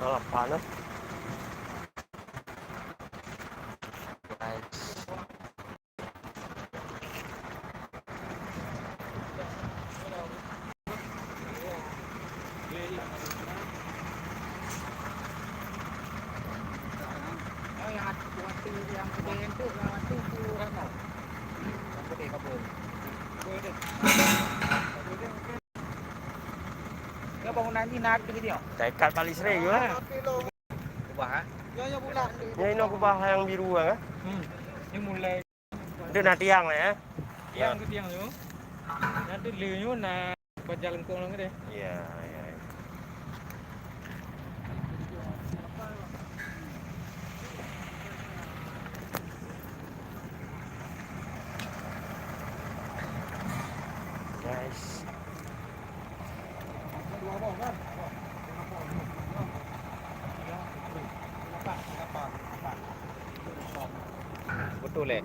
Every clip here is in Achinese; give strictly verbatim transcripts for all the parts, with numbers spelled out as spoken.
Alah, panas. Guys. Ka bangunan jinak tu gitu. Taikat balik serai juga. Kubah, eh? Ya, ya, bulat. Ya, ini kubah yang biru, eh? Hmm. Ini mulai. Itu nah tiang lah, ya? Tiang tu tiang tu. Yang tu le tu nah baja lengkong lah deh. Ya, ya, ya. Guys. Betul, eh?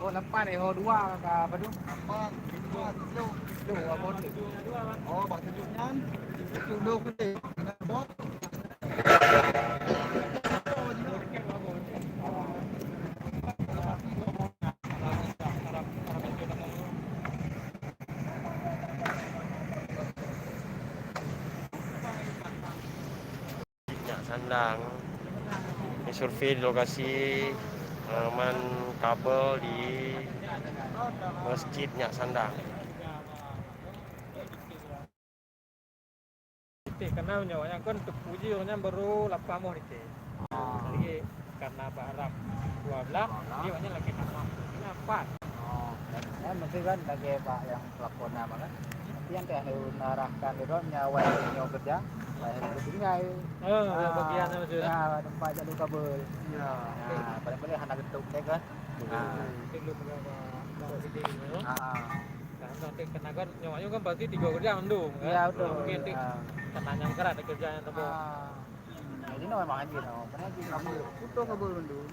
Oh, lapan, eh, oh, dua ka apa tu? Lapan, lima, tujuh. Tujuh, apa tu? Oh, bak tujuh nyan. Tujuh dua puluh. Dengan bot. Nyak Sandang. Ini survei di lokasi penaman kabel di Masjid Nyak Sandang. Titik, karena nyoe nyang kon teupuji nyan baru lapan boh titik. Ah. Jadi karena bak rap dua belas, dua belas. Jadi awaknyan lagi tambah. Ini empat. Oh, dan, ya, mesti kan lagi bak yang pelakon nama kan. Tapi yang teh arahkan dulu nyawa yang nyoe kerja, saya itu tinggal. Oh, ah, bagian tu maksudnya. Ya, tempat jalur kabel. Ya. Nah, paling-paling hana getuk deh kan. Hmm. Ah. Itu belum berapa, berapa gede tu. Ah. Kan nanti kena kan, nyoe kan pasti tiga kerja mandum kan. Ya, betul. Mungkin nanti kena nyang kerat kerja yang tebal. Ah. Jadi no memang anjir no. Kena anjir no. Putus kabel mandum.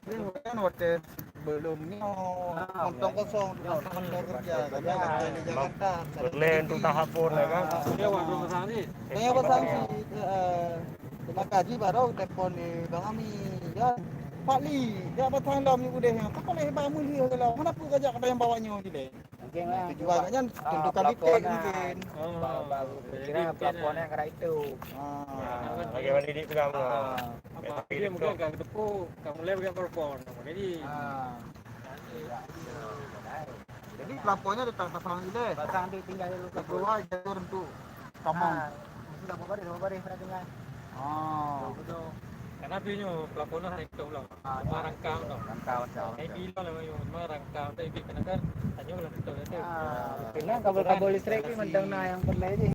Ini kan hotel sebelum ni, oh, kantong kosong, tempat kerja. Kami ada di Jakarta. Berlin tu tahap pun, ya kan? Dia waktu pasang ni. Saya pasang si, eh, terima kasih baru telepon ni Bang Ami. Ya, Pak Li, dia pasang dalam ni udah. Kau boleh hebat muli kalau mana pun kerja kata yang bawa nyoh ni deh. Mungkin lah. Tujuan agaknya tentukan titik mungkin. Oh. Ba-, ba-, kira pelaporan yang kena itu. Ah. Bagaimana didik pegang tu? Ah. Apa dia mungkin akan ketemu, kamu boleh pegang pelaporan. Jadi, ah. Jadi pelapornya tetap pasang dulu deh. Pasang di tinggal dulu. Keluar jalur untuk tamong. Ah, sudah berbaris, berbaris dah tinggal. Oh. Betul, betul. Karena dia nyoe pelapornya hari tu lah. Ah, cuma rangkam tu. Rangkam macam. Jadi lah memang cuma rangkam tu, jadi kena kan hanya lah betul tu. Ah, kena kabel-kabel listrik ni mentang na yang perlu je.